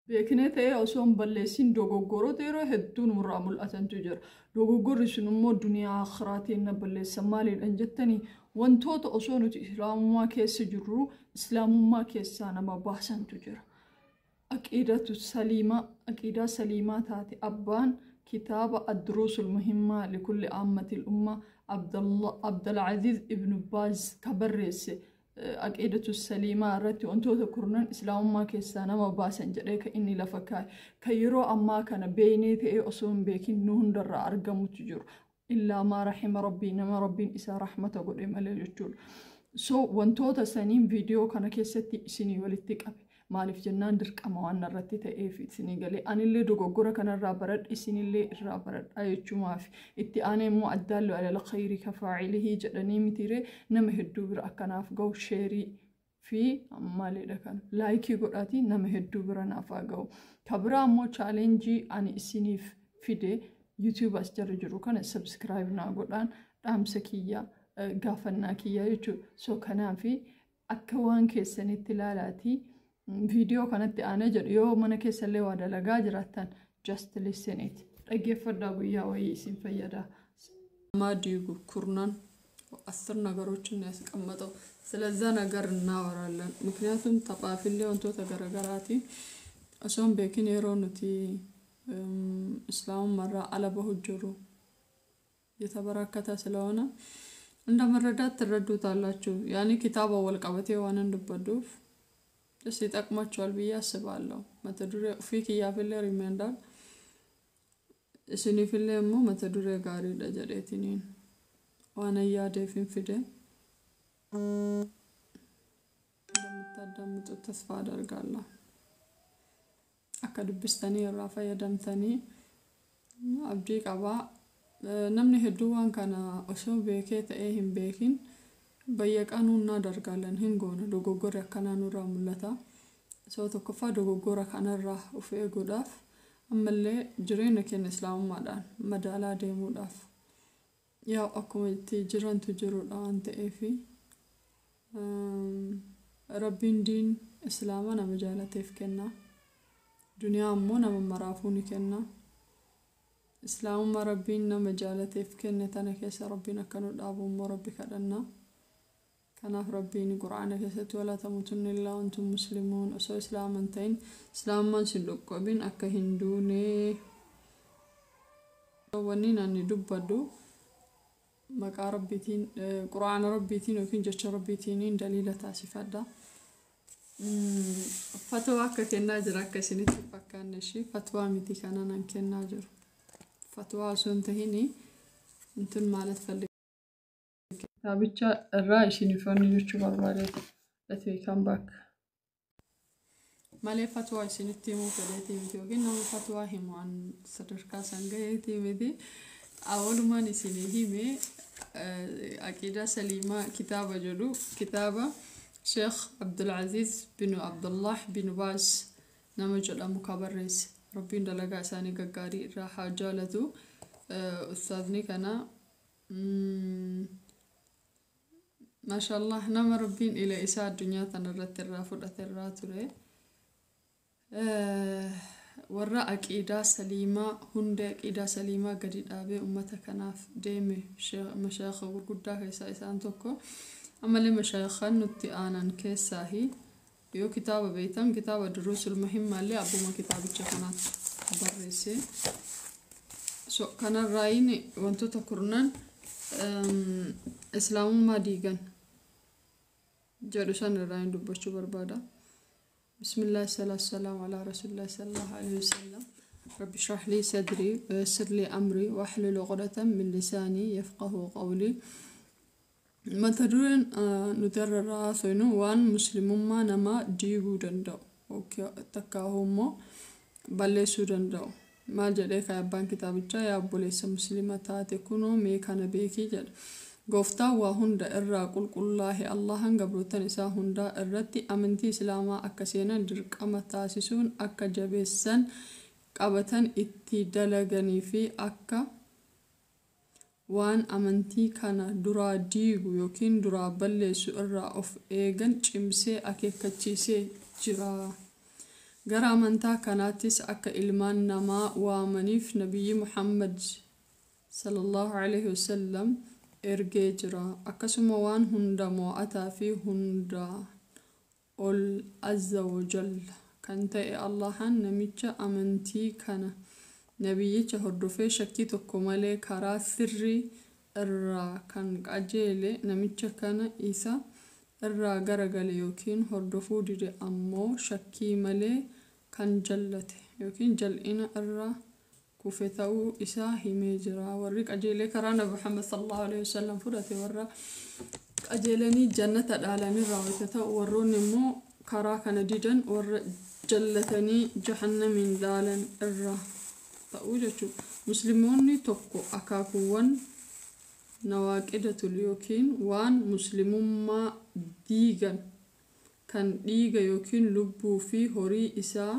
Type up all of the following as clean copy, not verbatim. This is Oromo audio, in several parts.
Beeknee ta'ee osoo hin balleessin dogoggoroota yeroo hedduu nurraa mul'atantu jira. Dogoggorri sun immoo duniyaa akiraatiin na balleessa. Maaliidhaan jettanii, wantoota osoo nuti islaamummaa keessa jirru islaamummaa keessaa nama baasantu jira. Aqiidatu saliimaa, aqiidaa saliimaa taate abbaan kitaaba Adduruusul Muhimmaa likulli aammatil ummaa Abdalaziz Ibn Baaz ka barreesse, aqiidatu saliimaa irratti wantoota kurnan islaamummaa keessaa nama baasan jedhee ka inni lafa kaa'e, kan yeroo ammaa kana beeynee ta'ee osoo hin beekin nu hundarraa argamutu jiru. Illaa maa rahima rabbii, nama rabbiin isaa rahmata godhe malee jechuudha. So wantoota saniin viidiyoo kana keessatti isinii walitti qabe. Maaliif jennaan, dirqama waan irratti ta'eef isinii galee anillee dogoggora kanarraa baradhe, isinillee irraa baradhaa jechuumaaf. Itti aanee immoo addaallu alal khayri kafaa'ilihii jedhanii mitiiree, nama hedduu bira akkanaaf ga'u share fi maalidha kana like godhaatii nama hedduu bira naaf haa ga'u. Ka biraa immoo challenge ani isiniif fide, YouTube as jala jiru kana subscribe naa godhaan dhaamsa kiyyaa, gaafannaa kiyyaa jechuudha. So kanaafi akka waan keessanitti ilaalaatii viidiyoo kanatti aanee jedhu, yoo mana keessallee waa dalagaa jiraattan, just listen it, dhaggeeffadhaa, guyyaa wayii isin fayyada. Diigu kurnan 10 ነገሮችን ነው ያስቀመጠው። ስለዛ ነገር እናወራለን። ምክንያቱም taphaafillee wantoota garagaraati osoo hin beekin yeroo nuti islaamummaarraa ala bahu jiru የተበራከተ ስለሆነ እንደ መረዳት ትረዱታላችሁ። ያኔ kitaaba wal qabatee waan dubbadhuuf ደስ ይጠቅማቸዋል ብዬ አስባለሁ። Mata duree ofii kiyyaafillee reminder, isiniifillee immoo mata duree gaariidha jedheetiniin waan yaadeef hin fide. እንደምታዳምጡት ተስፋ አደርጋለሁ። Akka dubbistanii irraa fayyadamtanii abdii qabaa. Namni hedduu waan kana osoo beekee ta'ee hin beekin bayyaqanuu እናደርጋለን hin goona, dogoggorri akkanaa nurraa mul'ata. So tokkoffaa dogoggora kanarraa of eeguudhaaf, ammallee jireenya keenya islaamummaadhaan madaalaa deemuudhaaf, yaa akkuma itti jirantu jirudha waan ta'eefi, rabbiin diin islaamaa nama jaalateef kenna. Duniyaa ammoo nama maraafuu ni kenna. Islaamummaa rabbiin nama jaalateef kenne tana keessa rabbiin akka nu dhaabu immoo rabbi kadhanna. Kanaaf rabbiin quraana keessatti walaa tamuutunna illaa wantum muslimuun, osoo islaama hin ta'in, islaamummaan sin dhukkubin akka hin duune. Wanni ani dubbadhu maqaa rabbiitiin, quraana rabbiitiin yookiin jecha rabbiitiin daliila taasifadha. Fatwaa akka kennaa jira akka isinitti fakkaanne ishii fatwaa miti kana nan kennaa jiru. Fatwaa osoo hin tahini እንትን ማለት ፈልጌ kitaabicha irraa isiniif wanni jechuu barbaadeeti. Let me come back. Malee fatwaa isinitti himuu fedheetii miti, yookiin nama fatwaa himu an sadarkaa san gaheetii miti. Awwalumaan isinii hime, aqiidaa saliimaa kitaaba jedhu, kitaaba Sheekh Abdulaziz bin Abdullah bin Baaz nama jedhamu ka barreesse. Rabbiin dalagaa isaanii gaggaarii irraa haa jaalatu. Ustaazni kana maashaallah nama rabbiin ila isaa addunyaa tana irratti irraa fudhate irraa ture. Warra aqiidaa saliimaa, hundee aqiidaa saliimaa gadi dhaabee ummata kanaaf deeme mashaayikha gurguddaa keessaa isaan tokko. Ammallee mashaayikhaan nutti aanan keessaahi yoo kitaaba beektan, kitaaba Duruusul Muhimmaallee abbuma kitaabicha kanaatu barreesse. So kanarraayin wantoota kurnan islaamummaa diigan jedhu san irraa dubbachuu barbaada. بسم الله الصلاة والسلام على رسول الله صلى الله عليه وسلم. رب اشرح لي صدري ويسر لي أمري واحلل عقدة من لساني يفقه قولي. Mata dureen nuti irra haasofnu waan muslimummaa nama diiguu danda'u takkaahuu immoo balleessuu danda'u. Maal jedhee kan abbaan kitaabichaa? Yaa obboleessa muslima taate, kunoo mee kana beekii jedha. Gooftaan waa hunda irraa qulqullaa'e Allahan gabrootan isaa hundaa irratti amantii islaamaa akka seenan dirqama taasisuun, akka jabeessan qabatan itti dalaganii fi akka waan amantii kana duraa diigu yookiin duraa balleessu irraa of eegan cimsee akeekkachiisee jira. Gara amantaa kanaattis akka ilmaan namaa waamaniif Nabiyyi Muhammad sallallahu alaihi wasallam ergee jira. Akkasuma waan hunda mo'ataa fi hunda ol azza wa jalla kan ta'e Allahan namicha amantii kana nabiyyicha hordofee shakkii tokko malee karaa sirrii irraa kan qajeele, namicha kana isa irraa garagale yookiin hordofuu dide ammoo shakkii malee kan jallate yookiin jal'ina irraa kufe ta'uu isaa himee jira. Warri qajeelee karaa Nabi Muhammad sallallahu alaihi wasallam fudhate warra qajeelanii jannata dhaalanirraa wayita ta'u, warroonni immoo karaa kana didan warra jallatanii jahannamiin dhaalan irraa ta'uu jechuudha. Musliimoonni tokko akaakuuwwan nawaaqidatul yookiin waan muslimummaa diigan kan dhiiga yookiin lubbuu fi horii isaa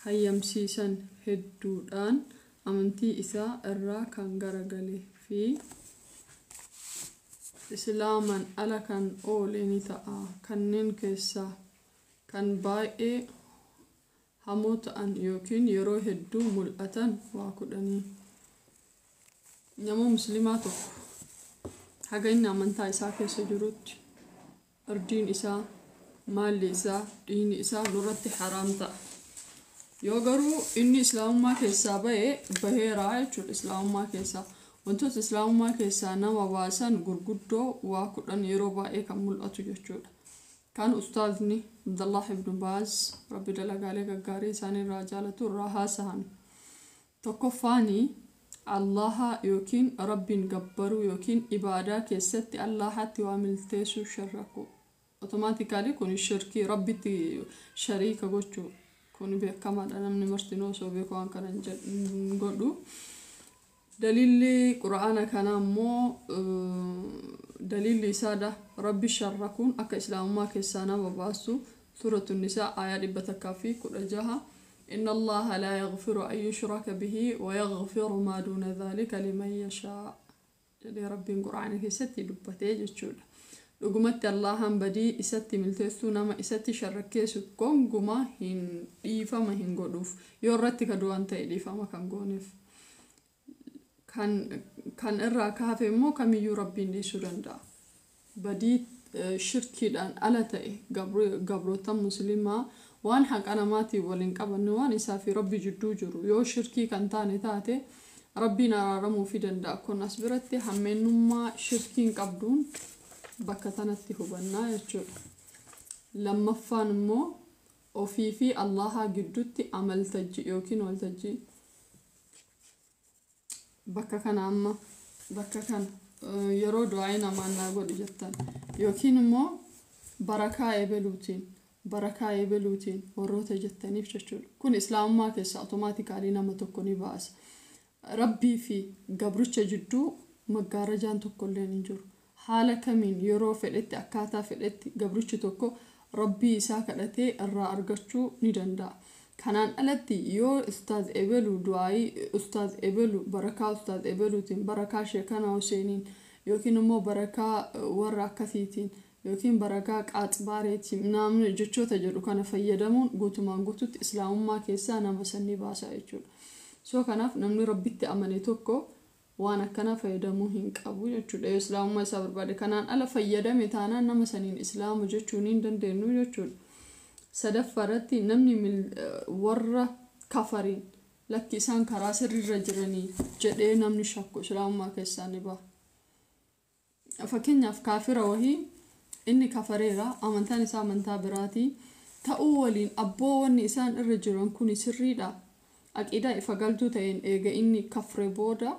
hayyamsiisan hedduudhaan amantii isaa irraa kan garagale fi islaamaan ala kan oole ni ta'a. Kanneen keessaa kan baay'ee hamoo ta'an yookiin yeroo hedduu mul'atan waa 10. Nama musliimaa tokko haga inni amantaa isaa keessa jirutti irdiin isaa, maalli isaa, dhiigni isaa nurratti haraam ta'a. Yoo garuu inni islaamummaa keessaa bahe, baheeraa jechuudha islaamummaa keessaa. Wantoota islaamummaa keessaa nama baasan gurguddoo waa 10 yeroo baay'ee kan mul'atu jechuudha. Kan ustaazni Abdallah ibn Baaz, Rabbi dalagaalee gaggaarii isaanii irraa jaalatu, irraa haasahan. Tokkoffaani Allaha yookiin Rabbiin gabbaruu yookiin ibaadaa keessatti Allahatti waa milteessuu, sharraku. Automatically kun shirkii, Rabbitti shariika gochuu, kun beekamaadha, namni martinuu osoo beeku waan kana hin godhu. Daliilli qura'aana kanaa immoo, daliilli isaadha, Rabbi sharrakuun akka islaamummaa keessaa nama baasu, Suuratu Nisaa aayaa 116: إن الله لا يغفر أن يشرك به ويغفر ما دون ذلك لمن يشاء jedhee Rabbiin qura'aana keessatti dubbatee jechuudha. Dhugumatti Allahan badii isatti milteessuu nama isatti sharrakkeessu gonkumaa hin dhiifama hin godhuuf, yoo irratti ka du'an ta'e dhiifama kan gooneef. Kan irraa kaafe immoo kamiyyuu Rabbiin dhiisuu danda'a. Badii shirkiidhaan ala ta'e gabroota musliimaa waan haqa namaatiin waliin qabanne, waan isaa fi Rabbi jidduu jiru yoo shirkii kan taane taate, Rabbiin araaramuufii danda'a. Kun as biratti hammeenyummaa shirkiin qabduun bakka tanatti hubannaa jechuudha. Lammaffaan immoo ofii fi Allahaa gidduutti amaltajji yookiin waltajjii, bakka kana amma bakka kana yeroo du'aa namaan naa godhi jettan yookiin immoo barakaa ebeluutiin, barakaa ebeluutiin warroota jettaniif jechuudha. Kun islaamummaa keessa automatically nama tokko ni baasa. Rabbii fi gabricha jidduu maggaarajaan tokkollee hin jiru. Haala kamiin yeroo fedhetti, akkaataa fedhetti gabrichi tokko Rabbii isaa kadhatee irraa argachuu ni danda'a. Kanaan alatti yoo ustaaz ebelu du'aayii ustaaz ebelu, barakaa ustaaz ebeluutiin, barakaa sheekana Huseeniin yookiin immoo barakaa warra akkasiitiin yookiin barakaa qaaxbaareetiin namni jechoota jedhu kana fayyadamuun guutumaan guututti islaamummaa keessaa nama sanni baasa jechuudha. So kanaaf namni Rabbitti amane tokko waan akkanaa fayyadamuu hin qabu jechuudha. Yoo islaamummaa isaa barbaade, kanaan ala fayyadame taanaan nama saniin islaama jechuun hin dandeenyu jechuudha. Sadaffaa irratti namni warra kafariin lakki isaan karaa sirriirra jiranii jedhee namni shakku islaamummaa keessaa ni baha. Fakkeenyaaf kaafira wahii inni kafareera, amantaan isaa amantaa biraatii ta'uu waliin, abboo wanni isaan irra jiran kun sirriidha. Aqiidaa ifa galtuu ta'een eega inni kafre booda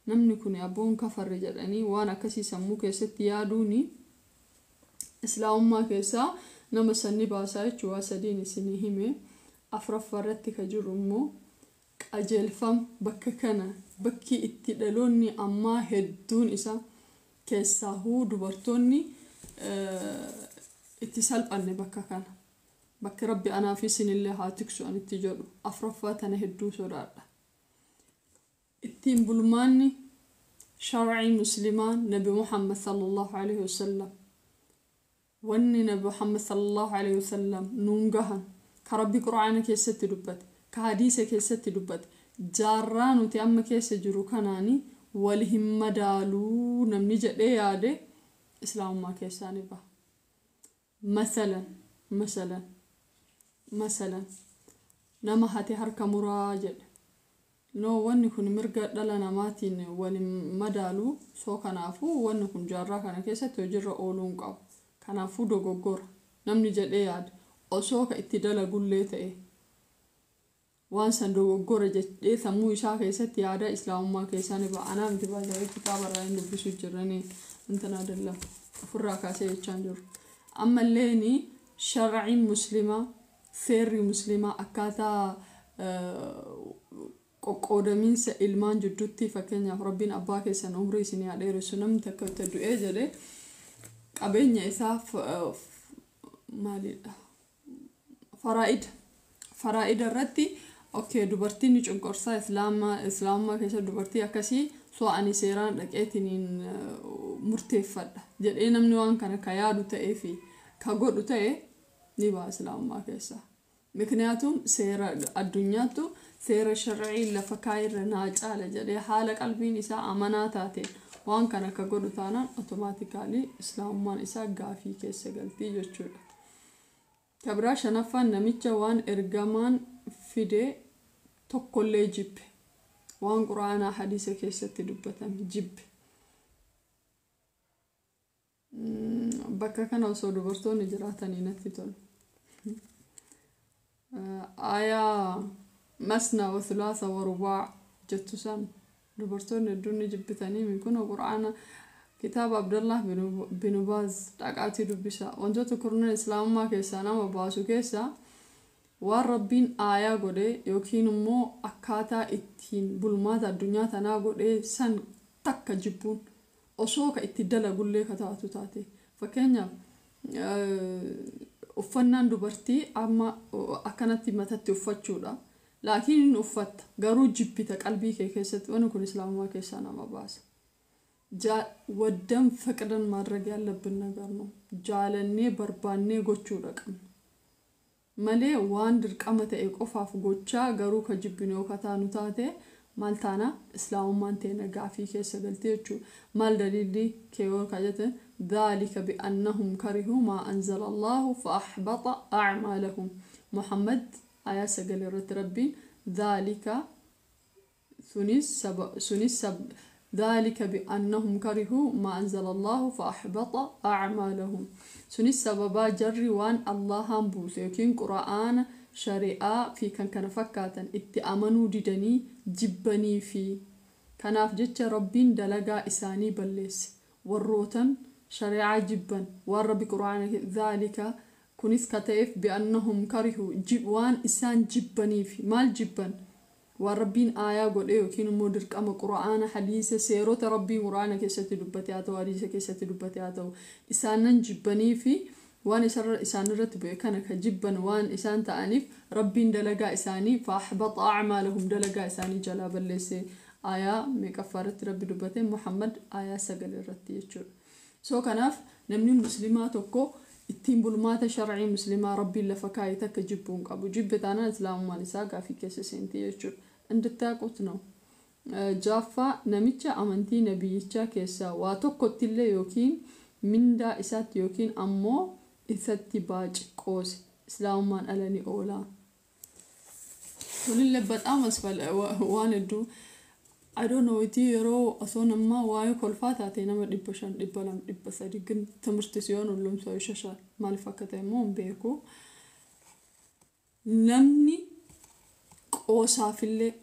namni kun abboon kafarre jedhanii waan akkasii sammuu keessatti yaaduuni islaamummaa keessaa nama sanni baasaa jechuu waa sadiin isinii hime. Afuraffaa irratti ka jiru immoo qajeelfama, bakka kana bakki itti dhaloonni ammaa hedduun isaa, keessaahuu dubartoonni, itti salphanne bakka kana. Bakki Rabbi anaa fi isinillee haa tiksu anitti jedhu afuraffaa tana hedduu sodaadha. Ittiin bulmaanni sharcii muslimaa Nabi Muhammad sallallahu alaihi wasallam, wanni Nabi Muhammad sallallahu alaihi wasallam nuun gahan Ka Rabbi Qur'aana keessatti dubbate, ka hadiisa keessatti dubbate, jaarraa nuti amma keessa jiru kanaani wal hin madaaluu namni jedhee yaade islaamummaa keessaa ni baha. Masalan nama hate harka muraa jedhe. No, wanni kun mirga dhala namaatiin wal hin madaaluu, soo kanaafuu wanni kun jaarraa kana keessatti hojiirra ooluu hin qabu. Kanaafuu dogoggora namni jedhee yaade, osoo ka itti dalagullee ta'e, waan san dogoggora jedhee sammuu isaa keessatti yaada, islaamummaa keessaa ni ba'a. Anaa miti baay'ee, kitaaba irraa hin dubbisu jiranii intan adalla ofirraa kaasee jechaan jiru. Ammallee ni sharciin muslimaa, seerri muslimaa akkaataa qoqqoodamiinsa ilmaan jidduutti, fakkeenyaaf Rabbiin abbaa keessan umrii isinii haa dheeressu, namni takka itti du'ee jedhee qabeenya isaa maalidha, faraa'ida irratti, okay, dubartiin ni cunqursaa islaamummaa keessa dubartii akkasii, soo ani seeraan dhaqeetiniin murteeffadha jedhee namni waan kana ka yaadu ta'ee fi ka godhu ta'e ni ba'a islaamummaa keessaa. ምክንያቱም seera addunyaattu seera sharcii lafa kaayirra naa caala jedhee haala qalbiin isaa amanaa taateen waan kana ka godhu taanaan, automatically islaamummaan isaa gaafii keessa galtii jechuudha. Kabraa shanaffaan namicha waan ergamaan fide tokkollee jibbe, waan Quraanaa hadiisa keessatti dubbatame jibbe. Bakka kana osoo dubartoonni jiraatanii natti tolu. Aayaa مثنى وثلاث ورباع jettu san dubartoonni hedduun ni jibbitanii. Kun Quraana kitaaba Abdallah bin Baaz dhaqaatii dubbisa. Wantoota kurnan islaamummaa keessaa nama baasu keessaa waan Rabbiin aayaa godhee yookiin immoo akkaataa ittiin bulmaata addunyaa tanaa godhee san takka jibbuun, osoo ka itti dalagullee ka taatu taate. Fakkeenyaaf uffannaan dubartii amma akkanatti matatti uffachuudha. Laakiin inni uffatta garuu jibbita qalbii kee keessatti, wanni kun islaamummaa keessaa nama baasa. ወደን ፈቅደን ማድረግ ያለብን ነገር ነው። Jaalannee barbaannee gochuudha qabna. Malee waan dirqama ta'e qofaaf gochaa garuu ka jibbinu yoo ka taanu taate maal taana? Islaamummaan teena gaafii keessa galtee jechuudha. Maal daliilli kee yoo ka jette, ذلك بأنهم كرهوا ما أنزل الله فأحبط أعمالهم. محمد آية 9 irratti Rabbiin ذلك sunis ذلك بأنهم كرهوا ما أنزل الله فأحبط أعمالهم. Sunis sababaa jarri waan Allahaan buuse yookiin Qura'aana, shari'aa fi kan kana fakkaatan itti amanuu didanii jibbanii fi kanaaf jecha Rabbiin dalagaa isaanii balleesse. Warrootan shari'aa jibban, waan Rabbi Qura'aana ذلك kunis ka ta'eef بأنهم كرهوا waan isaan jibbaniif. Maal jibban? Waan Rabbiin aayaa godhe yookiin immoo dirqama Qura'aana, hadiisa, seerota Rabbiin Qura'aana keessatti dubbate haa ta'u, hadiisa keessatti dubbate haa ta'u, isaanan jibbanii fi waan isaan irratti bu'e kana ka jibban waan isaan ta'aniif Rabbiin dalagaa isaanii فأحبط أعمالهم dalagaa isaanii jalaa balleesse. Aayaa meeqaffaa irratti Rabbi dubbate? Muhammad aayaa 9 irratti jechuudha. Soo kanaaf namni muslimaa tokko ittiin bulmaata sharcii muslimaa Rabbiin lafa kaa'e takka jibbuu hin qabu. Jibbe taanaan islaamummaan isaa gaafii keessa seentii jechuudha. እንድታውቁት ነው። Jaaffaa namicha amantii nabiyyichaa keessaa waa tokkottillee yookiin mindaa isaatti yookiin ammoo isatti baace, qoose, islaamummaan ala ni oola. Kunillee በጣም waan hedduu, I don't know, itti yeroo osoo namaa waa'ee kolfaa taate nama 500, 200, 300 ግን ትምህርት ሲሆን ሁሉም ሰው ይሸሻል። Maaliif akka ta'e immoo hin beeku. Namni qoosaafillee,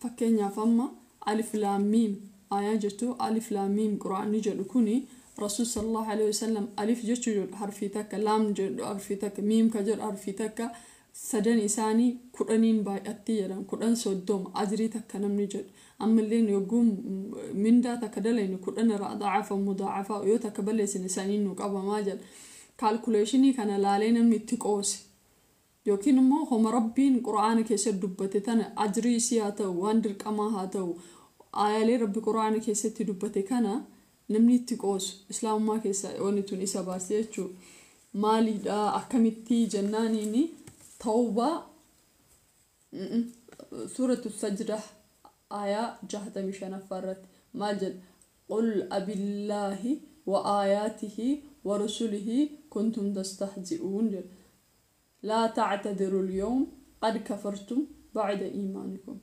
fakkeenyaaf amma ألف لام ميم aayaa jettu, ألف لام ميم Quraanni jedhu kuni, Rasuul صلى الله عليه وسلم ألف jechuu jedhu harfii takka, لام jedhu harfii takka, ميم ka jedhu harfii takka, sadan isaanii 10n baay'atti jedhan, 10 30 ajrii takka namni jedhu. Ammallee yogguu mindaa takka dalaynu 10 irraa أضعافا مضاعفة, yoo takka balleessine saniin nu qabamaa jedha. Calculationii kana laalee namni itti qoose yookiin immoo homa Rabbiin Quraana keessatti dubbate tana, ajrii isii haa ta'u, waan dirqamaa haa ta'u, aayalee Rabbi Quraana keessatti dubbate kana namni itti qoosu islaamummaa keessa wanni tun isa baase jechuudha. Maaliidha, akkamitti jennaaniini, Tawbaa, Suuratu Sajda, aayaa 65ffaa irratti maal jedha? قل أبالله وآياته ورسله كنتم تستهزئون jedha. لا تعتذروا اليوم قد كفرتم بعد إيمانكم.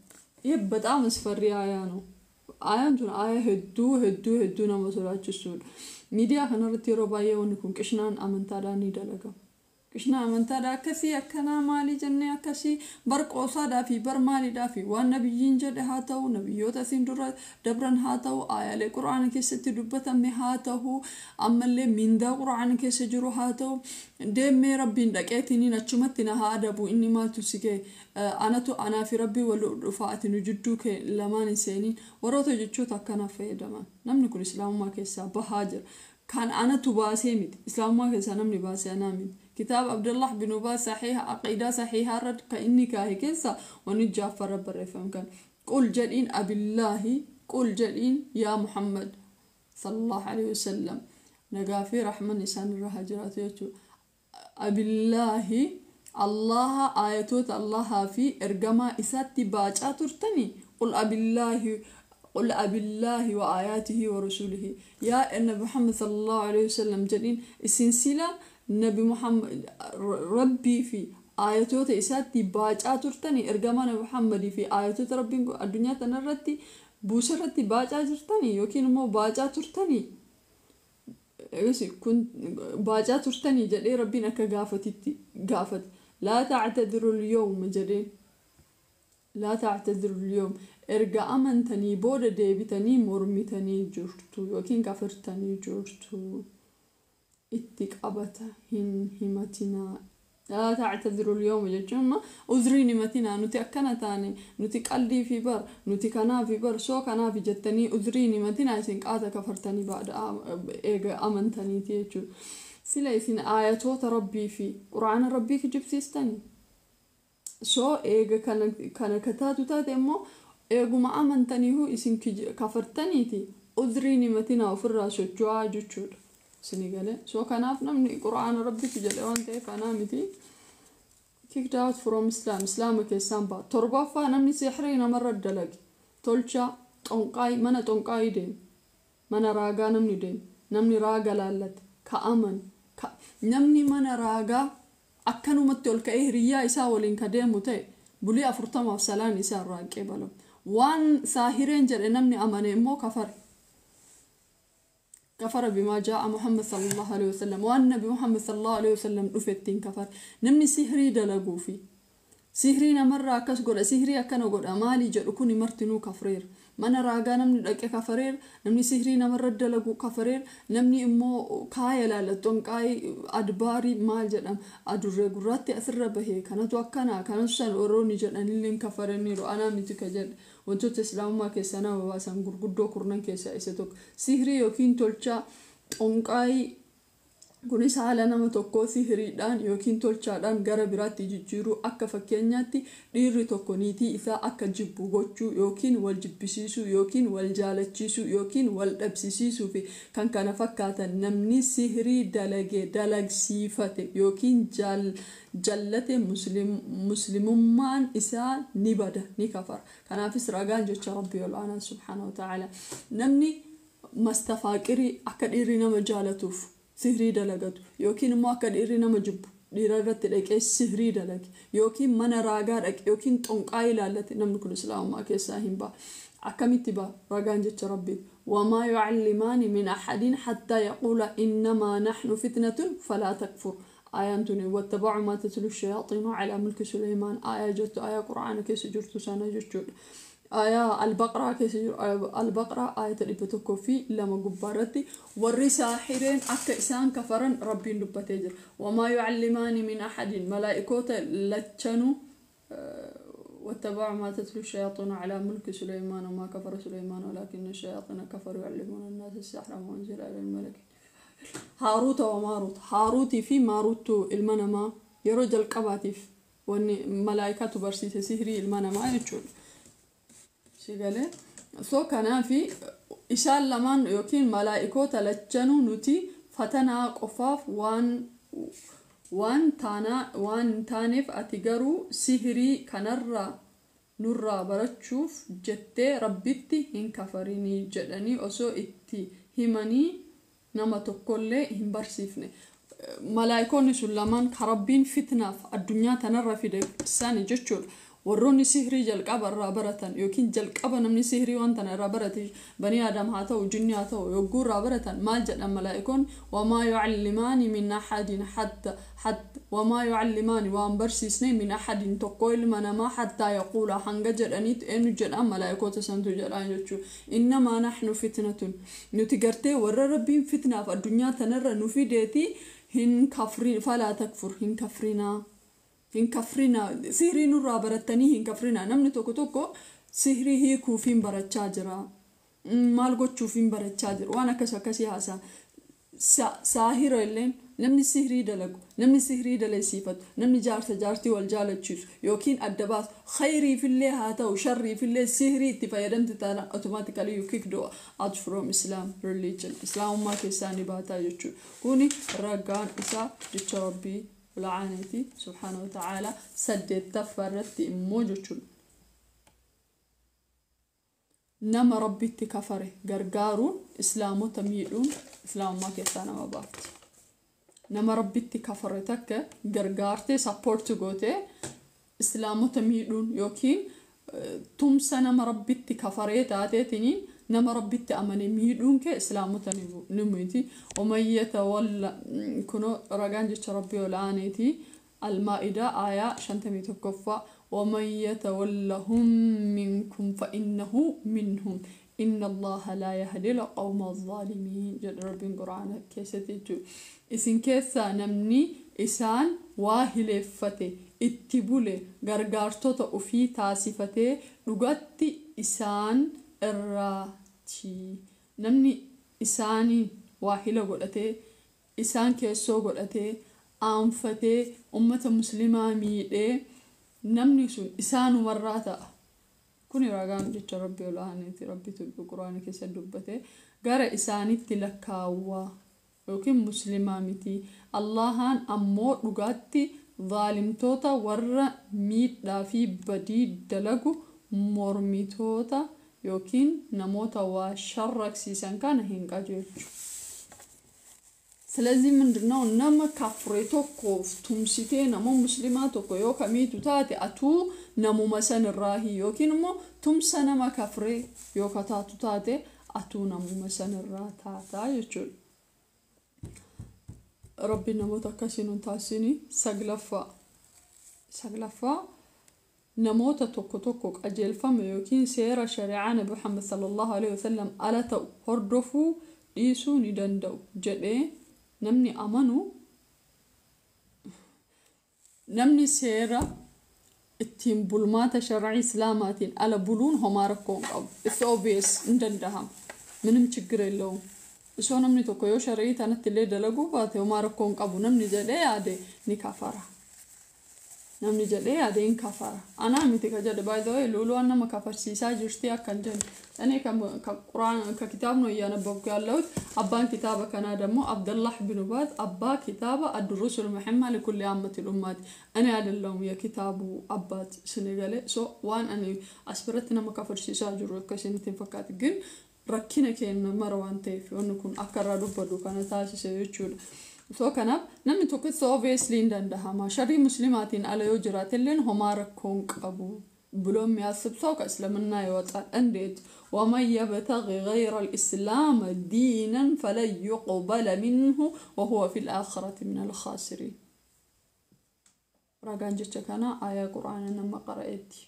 ይህ በጣም አስፈሪ አያ ነው። Ayaan tun aayaa hedduu hedduu hedduu nama sodaachisuudha. Miidiyaa kanarratti yeroo baay'ee wanni kun qishnaan amantaadhaan ni dalagama. Qishnaa amantaadhaa akkasii akkanaa maalii jennee akkasii bar qoosaadhaa fi bar maaliidhaa fi waan nabiyyiin jedhe haa ta'u, nabiyyoota asiin dura dabran haa ta'u, aayaalee Quraana keessatti dubbatame haa ta'u, ammallee mindaa Quraana keessa jiru haa ta'u, deemee Rabbiin dhaqeetiniin achumatti na haa adabu, inni maaltu si ga'e, anatu anaa fi Rabbii wal dhufa, ati nu jidduu kee lamaan hin seeniin, warroota jechoota akkanaaf fayyadaman. Namni kun Islaamummaa keessaa bahaa jira. Kan anatu baasee miti. Islaamummaa keessaa namni baasee anaa miti. Kitaaba Abdullah bin Ubaa saxiiha aqiidaa saxiihaa irratti kan inni kaahe keessa wanni jaaffarra barreeffame kan قل jedhiin أبالله, قل jedhiin yaa Muhammad صلى الله عليه وسلم, nagaa fi rahman isaan irra haa jiraatu jechuudha. أبالله, Allaha, aayatoota Allahaa fi ergamaa isaatti baacaa turtanii? قل أبالله, قل أبالله وآياته ورسوله, yaa Nabi Muhammad صلى الله عليه وسلم jedhiin, isin sila Nabi Muhammad Rabbii fi aayatoota isaatti baacaa turtanii, ergamaa Nabi Muhammadii fi aayatoota Rabbiin addunyaa tanarratti buusa irratti baacaa jirtanii yookiin immoo baacaa turtanii kun baacaa turtanii jedhee Rabbiin akka gaafatitti gaafate. لا تعتذروا اليوم jedheen. لا تعتذروا اليوم, erga amantanii booda deebitanii mormitanii jirtu yookiin kafirtanii jirtu, itti qabata hin himatinaa. لا تعتذروا اليوم jechuun uzriin himatinaa, nuti akkana taane, nuti qaldii fi bar, nuti kanaa fi bar, soo kanaaf jettanii uzriin himatinaa, isin qaata kafartanii baada eega amantaniiti jechuudha. Sila isin aayatoota Rabbii fi Quraana Rabbii kijibsiistanii? Soo eega kana kataatu taate immoo eeguma amantaniihu isin kafartaniiti, uzriin himatinaa, ofirraa socho'aa jechuudha. Isinii galee? Soo kanaaf namni Quraana Rabbitu jedhe waan ta'eef anaa miti. Kicked out from Islam, Islaama keessaan ba'a. Torbaffaa, namni sihrii namarra dalage, tolchaa, xonqaayii, mana xonqaayii deeme, mana raagaa namni deeme, namni raaga laallate ka amane, namni mana raagaa akkanumatti ol ka'ee hiriyyaa isaa waliin ka deemu ta'e, bulii 40f salaan isaa irraa qeebalamu. Waan saahireen jedhe namni amane immoo kafare. كفر بما جاء محمد صلى الله عليه وسلم, waan Nabi Muhammad صلى الله عليه وسلم dhufettiin kafar. Namni sihrii dalaguu fi sihrii namarraa akkas godha, sihrii akkana godha, maalii jedhu kuni martinuu kafreera. Mana raagaa namni dhaqe kafareera. Namni sihrii namarra dalagu kafareera. Namni immoo kaaya laallattoon qaayii adbaarii maal jedhama, adurree gurraatti asirra bahee kanatu akkana kanatu san warroonni jedhanillee kafaraniiru. Anaa miti ka jedhe. Wantoota Islaamummaa keessaa nama baasan gurguddoo kurnan keessaa isa tokko sihrii yookiin tolchaa, xonqaayii. Kunis haala nama tokkoo sihiriidhaan yookiin tolchaadhaan gara biraatti jijjiiruu, akka fakkeenyaatti dhiirri tokko niitii isaa akka jibbu gochuu yookiin wal jibbisiisuu yookiin wal jaalachiisuu yookiin wal dhabsisiisuu fi kan kana fakkaatan. Namni sihirii dalage, dalagsiifate yookiin jallate muslimummaan isaa ni bada, ni kafara. Kanaafis ragaan jecha Rabbii ol'aanaa سبحانه وتعالى. Namni mastafaaqirii akka dhiirri nama jaalatuuf sihrii dalagatu yookiin immoo akka dhiirri nama jibbu dhiira irratti dhaqee sihrii dalage yookiin mana raagaa dhaqe yookiin xonqaa ilaallate, namni kun Islaamummaa keessaa hin ba'a. Akkamitti ba'a? Ragaan jecha Rabbiiti. وما يعلمان من أحد حتى يقولا إنما نحن فتنة فلا تكفر. Ayaan tuni واتبعوا ما تتلو الشياطين على ملك سليمان aayaa jettu, aayaa Quraana keessa jirtu sana jechuudha. Aayaa Albaqraa keessa jiru, Albaqraa aayata 102 gubbaarratti warri saahireen akka isaan kafaran Rabbiin dubbatee jira. وما يعلمان من أحد, malaa'ikoota lachanuu, واتبعوا ما تتلو الشياطين على ملك سليمان وما كفر سليمان ولكن الشياطين كفروا يعلمون الناس السحر وما أنزل على الملك هاروت وماروت. Haaruutii fi Maaruuttu ilma namaa yeroo jalqabaatiif wanni malaayikaatu barsiise sihrii ilma namaa jechuudha. Si galee? So kanaafi isaan lamaan yookiin malaa'ikoota lachanuu nuti fatanaa qofaaf waan Waan hin taaneef ati garuu sihirii kanarraa nurraa barachuuf jettee Rabbitti hin kafarinii jedhanii osoo itti himanii nama tokkollee hin barsiifne. Malaayikoonni sun lamaan ka Rabbiin fitnaaf addunyaa tanarra fide sani jechuudha. Warroonni sihrii jalqaba irraa baratan yookiin jalqaba namni sihrii waan tana irraa barate, banii Aadam haa ta'u, jinni haa ta'u, yogguu irraa baratan maal jedhan malaayikoonni? Wamaa yucallimaani min axadin hatta wamaa yucallimaani, waan barsiisne, min axadin, tokko ilma namaa, hattaa yaquula, hanga jedhaniitu. Eenyu jedhan? Malaayikoota santu jedhan jechuudha. Innamaa naxnu fitnatun, nuti gartee warra Rabbiin fitnaaf addunyaa tanarra nu fideeti, hin kafrin, falaa takfur, hin kafrinaa, hin kafrinaa, sihrii nurraa barattanii hin kafrinaa. Namni tokko tokko sihrii hiikuufiin barachaa jira, maal gochuufiin barachaa jira, waan akkas akkasii haasaa. Saahira illeen, namni sihrii dalagu, namni sihrii dalaysiifatu, namni jaarsa jaartii wal jaalachiisu yookiin adda baasu, khayriifillee haa ta'u sharriifillee sihrii itti fayyadamte taana, automatically you kicked out from Islam religion, Islaamummaa keessaa ni baataa jechuudha. Kuni ragaan isaa jecha Rabbii ol'aanaati subhaana wa ta'aala. Saddeettaffaa irratti immoo jechuudha, nama Rabbitti kafare gargaaruun, Islaamota miidhuun Islaamummaa keessaa nama baafti. Nama Rabbitti kafare takka gargaartee, support gootee, Islaamota miidhuun yookiin tumsa nama Rabbitti kafaree taateetiniin nama Rabbitti amane miidhuun kee Islaamota ni miti. Waman yatawalla, kunoo ragaan jecha Rabbii ol'aaneeti, Almaa'idaa aayaa 51ffaa: waman yatawallahum minkum fa innahu minhum inna Allaha laa yahdi alqawma alzaalimiin jedha Rabbiin Quraana keessatti jechuudha. Isin keessaa namni isaan waa hileeffate, itti bule, gargaartota ofii taasifatee, dhugatti isaan irraati. Namni isaanii waa hila godhatee, isaan keessoo godhatee, aanfatee, ummata Muslimaa miidhee, namni sun isaanumarraa ta'a. Kuni ragaan jecha Rabbi ol'aanaati. Rabbitu Quraana keessa dubbate. Gara isaanitti lakkaawwaa yookiin Muslimaa miti. Allahaan ammoo dhugaatti zaalimtoota, warra miidhaa fi badii dalagu, mormitoota yookiin namoota waa sharraksiisan kana hin qajeelchu. ስለዚህ ምንድነው? Nama kafre tokkoof tumsitee nama Muslimaa tokko yoo kamiitu taate, atuu namuma sanirraahi, yookiin immoo tumsa nama kafree yoo kataatu taate, atuu namuma sanirraa taataa jechuudha. Rabbi namoota akkasii nun taasisini. Saglaffaa, namoota tokko tokko qajeelfama yookiin seera shari'aa Nabi Muhammad sallallahu alaihi wasallam ala ta'u hordofuu dhiisuu ni danda'u jedhee namni amanu, namni seera ittiin bulmaata shar'ii Islaamaatiin ala buluun homaa rakkoo hin qabu. It's obvious, hin dandahama. ምንም ችግር የለውም. Osoo namni tokko yoo shar'ii tanatti illee dalaguu baate homaa rakkoo hin qabu namni jedhee yaade ni kafara. Namni jedhee yaade hin kafara. Anaa miti ka jedhe, by the way, Luuluwaan nama kafarsiisaa jirti akkan jenne. እኔ ከቁርአን ከኪታብ ነው እያነበብኩ ያለሁት። Abbaan kitaaba kanaa ደግሞ አብደላህ ብኑ ባዝ abbaa kitaaba الدروس المهمة لكل عامة الأمة ti. እኔ አይደለሁም የኪታቡ አባት ስንገለ so waan ani as biratti nama kafarsiisaa jiru akka isinitti hin fakkaate, ግን rakkina keenya mara waan ta'eef wanni kun akka irraa dubbadhu kana taasise jechuudha. So kanaaf namni tokko obviously hin dandahama. Sharii Muslimaatiin ala yoo jiraatelleen homaa rakkoo hin qabu ብሎ የሚያስብ ሰው ከእስልምና ይወጣል። እንዴት? ومن يبتغ غير الإسلام دينا فلن يقبل منه وهو في الآخرة من الخاسرين. Ragaan jecha kana aayaa Qur'aana nama qara'eetti.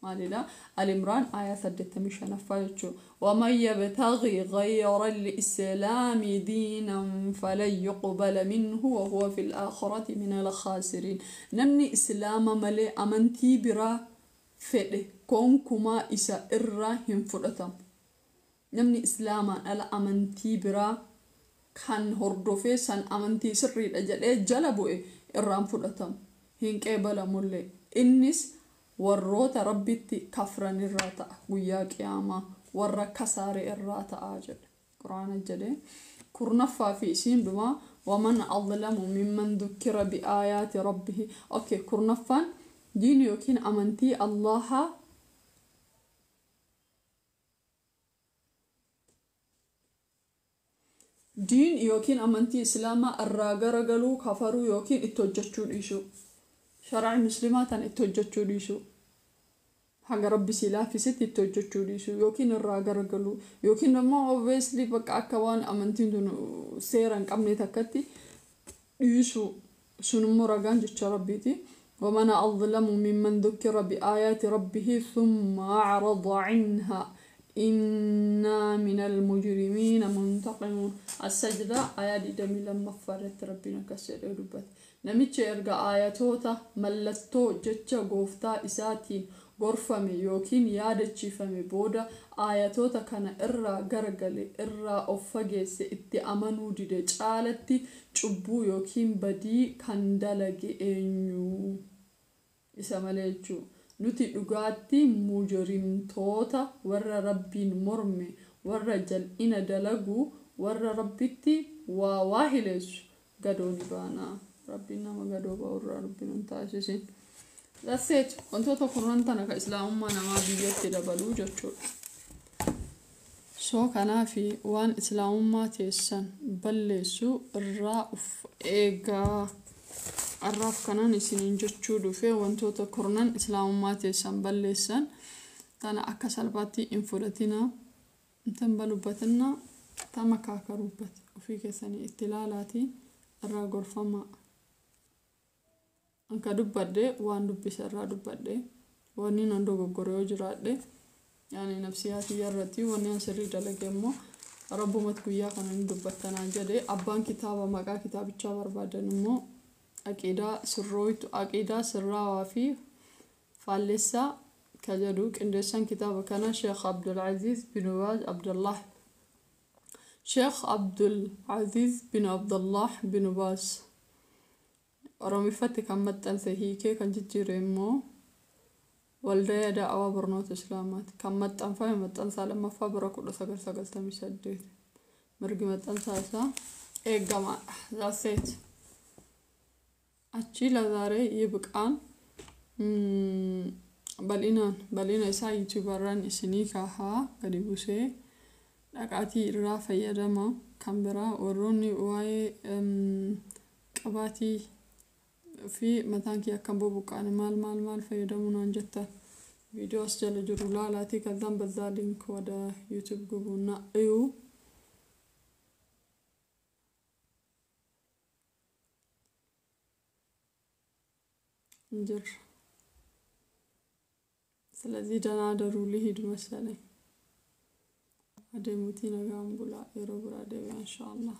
Maalidha? Al-Imraan aayaa 85ffaa jechuudha. ومن يبتغ غير الإسلام دينا فلن يقبل منه وهو في الآخرة من الخاسرين. Namni Islaama malee amantii biraa fedhe gonkumaa isa irraa hin fudhatamu. Namni Islaamaan ala amantii biraa kan hordofee san amantii sirriidha jedhee jala bu'e irraan fudhatamu. Hin qeebalamullee. Innis warroota Rabbitti kafran irraa ta'a, guyyaa Qiyaamaa warra kasaare irraa ta'a jedhe. Quraana jedhee. 10ffaa fi isiin dhumaa, ومن أظلم ممن ذكر بآيات ربه. Okay, 10ffaan diin yookiin amantii Allaha diin yookiin amantii Islaamaa irraa garagaluu, kafaruu yookiin itti hojjechuu dhiisuu. Shari'aa Muslimaa tan itti hojjechuu dhiisuu. Haga Rabbi si laaffisetti itti hojjechuu dhiisuu yookiin irraa garagaluu yookiin immoo obviously bakka akka waan amantiin tun seera hin qabne takkatti dhiisuu. Sun immoo ragaan jecha Rabbiiti. ومن أظلم ممن ذكر بآيات ربه ثم أعرض عنها إنا من المجرمين منتقمون. السجدة آية 22 irratti Rabbiin akkas jedhee dubbate. Namicha erga aayatoota mallattoo jecha gooftaa isaatiin gorfame yookiin yaadachiifame booda aayatoota kana irraa garagale, irraa of fageesse, itti amanuu dide caalatti cubbuu yookiin badii kan dalage eenyu? Isa malee jechuu. Nuti dhugaatti mujrimtoota, warra Rabbiin morme, warra jal'ina dalagu, warra Rabbitti waa waa hileessu gadoo ni baana. Rabbiin nama gadoo ba'u irraa Rabbiin hin taasisin. That's it. Wantoota kurnan tana ka Islaamummaa namaa biyyatti dabaluu jechuudha. So kanaafi waan Islaamummaa teessan balleessu irraa uf eegaa. Arraaf kanaan isiniin jechuu dhufe, wantoota kurnan Islaamummaa teessan balleessan tana akka salphaatti hin fudhatina. Intan balubbatinna ተመካከሩበት ofii keessanii itti ilaalaatii irraa gorfamaa. Anka dubbadhe waan dubbise irraa dubbadhe, wanni nan dogoggore yoo jiraadhe yaani nafsiyaa tiyya irratti, wanni an sirrii dalage immoo Rabbumatti guyyaa kana ni dubbattanaan jedhe. Abbaan kitaaba maqaa kitaabichaa barbaadan immoo Aqiidaa Sirrooytu, Aqiidaa Sirraawaa fi Faallessaa ka jedhu, qindeessaan kitaaba kana Sheekh Abdulaziz bin Baaz Abdullah, Sheekh Abdul Aziz bin Abdullah bin Baaz. Oromiffatti kan maxxanse, hiikee kan jijjiire immoo Waldaya Da'awaa Barnoota Islaamaati. Kan maxxanfame maxxansaa lammaffaa bara 1998. Mirgi maxxansaa isaa eegamaadha. That's it. Achi ለዛሬ ይብቃን. Bal'inaan bal'ina isaa YouTuberraan isinii kahaa gadi buusee dhaqaatii irraa fayyadama. Kan biraa warroonni waa'ee qabaatii fi mataan kee akka hin bubuqqaane maal maal maal fayyadamuu naan jettan, viidiyoo as jala jiru laalaatii ከዛም በዛ link ወደ YouTube ግቡና እዩ። እንጅር ስለዚህ ደህና አደሩ። ልሂድ መሰለኝ። Adeemuutii nagaan bulaa, yeroo biraa deebi'a inshaallah.